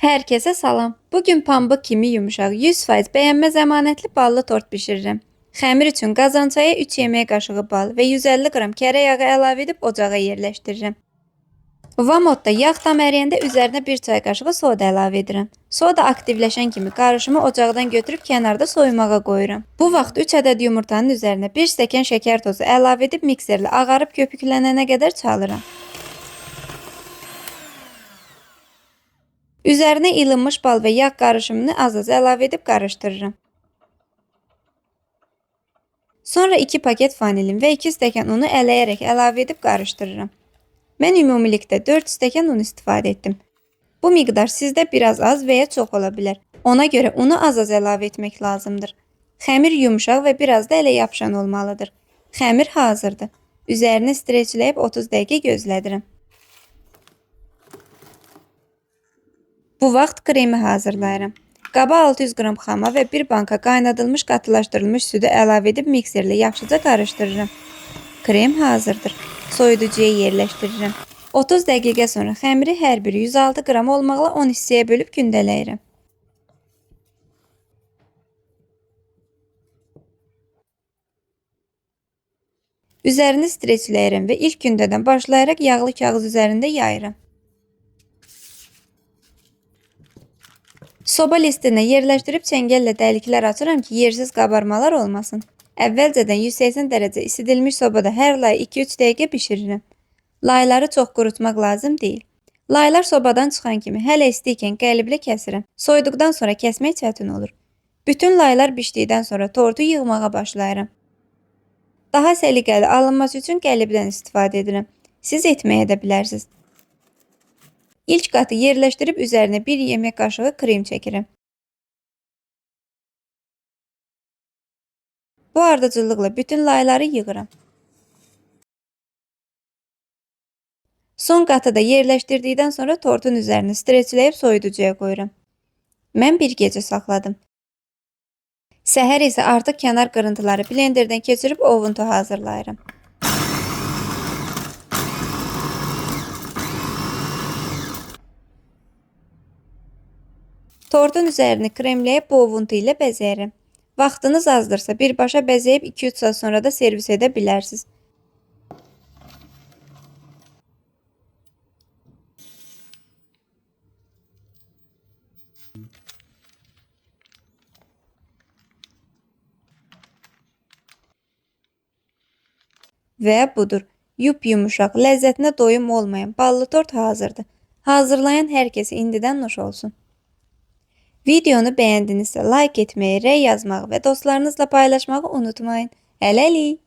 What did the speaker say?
Herkese salam. Bugün pambıq kimi yumuşaq, 100% bəyənməz əmanətli ballı tort bişirirəm. Xəmir üçün qazançaya 3 yemək qaşığı bal və 150 qram kərə yağı əlavə edib ocağa yerləşdirirəm. Vamotda yağ tam əriyəndə üzərinə 1 çay qaşığı soda əlavə edirəm. Soda aktivləşən kimi qarışımı ocaqdan götürüb kənarda soyumağa qoyuram. Bu vaxt 3 ədəd yumurtanın üzərinə 1 stəkan şəkər tozu əlavə edib mikserlə ağarıb köpüklənənə qədər çalıram. Üzərinə ilinmiş bal və yağ qarışımını az-az əlavə edib qarışdırıram. Sonra 2 paket vanilin və 2 stəkan unu ələyərək əlavə edib qarışdırıram. Mən ümumilikdə 4 stəkan un istifadə etdim. Bu miqdar sizdə biraz az və ya çox ola bilər. Ona görə unu az-az əlavə etmək lazımdır. Xəmir yumşaq və biraz da ələ yapışan olmalıdır. Xəmir hazırdır. Üzərini streçləyib 30 dəqiqə gözlədirəm. Bu vaxt kremi hazırlayıram. Qaba 600 qram xama və 1 banka qaynadılmış qatılaşdırılmış südü əlavə edib mikserlə yaxşıca qarışdırıram. Krem hazırdır. Soyuducuya yerləşdirirəm. 30 dəqiqə sonra xəmiri hər biri 106 qram olmaqla 10 hissəyə bölüb gündələyirəm. Üzərini streçləyirəm və ilk gündədən başlayaraq yağlı kağız üzərində yayıram. Soba listinə yerləşdirib çəngəllə dəliklər açıram ki, yersiz qabarmalar olmasın. Əvvəlcədən 180 dərəcə isidilmiş sobada hər layı 2-3 dəqiqə bişirirəm. Layları çox qurutmaq lazım deyil. Laylar sobadan çıxan kimi hələ isti ikən qəliblə kəsirəm. Soyuduqdan sonra kəsmək çətin olur. Bütün laylar bişdikdən sonra tortu yığmağa başlayıram. Daha səliqəli alınması üçün qəlibdən istifadə edirəm. Siz etməyə də bilərsiniz. İlk qatı yerləşdirib üzərinə 1 yemək qaşığı krem çəkirəm. Bu ardıcıllıqla bütün layları yığıram. Son qatı da yerləşdirdikdən sonra tortun üzərini streçləyib soyuducuya qoyuram. Mən bir gecə saxladım. Səhər isə artıq kənar qırıntıları blenderdən keçirib ovuntu hazırlayıram. Tortun üzərini kremləyib bu ovuntu ilə bəzəyirəm. Vaxtınız azdırsa birbaşa bəzəyib 2-3 saat sonra da servis edə bilərsiniz. Və budur. Yup-yumuşaq, ləzzətinə doyum olmayan ballı tort hazırdır. Hazırlayan hər kəsə indidən nuş olsun. Videonu bəyəndinizsə like etməyi, rəy yazmağı və dostlarınızla paylaşmağı unutmayın. Hələlik!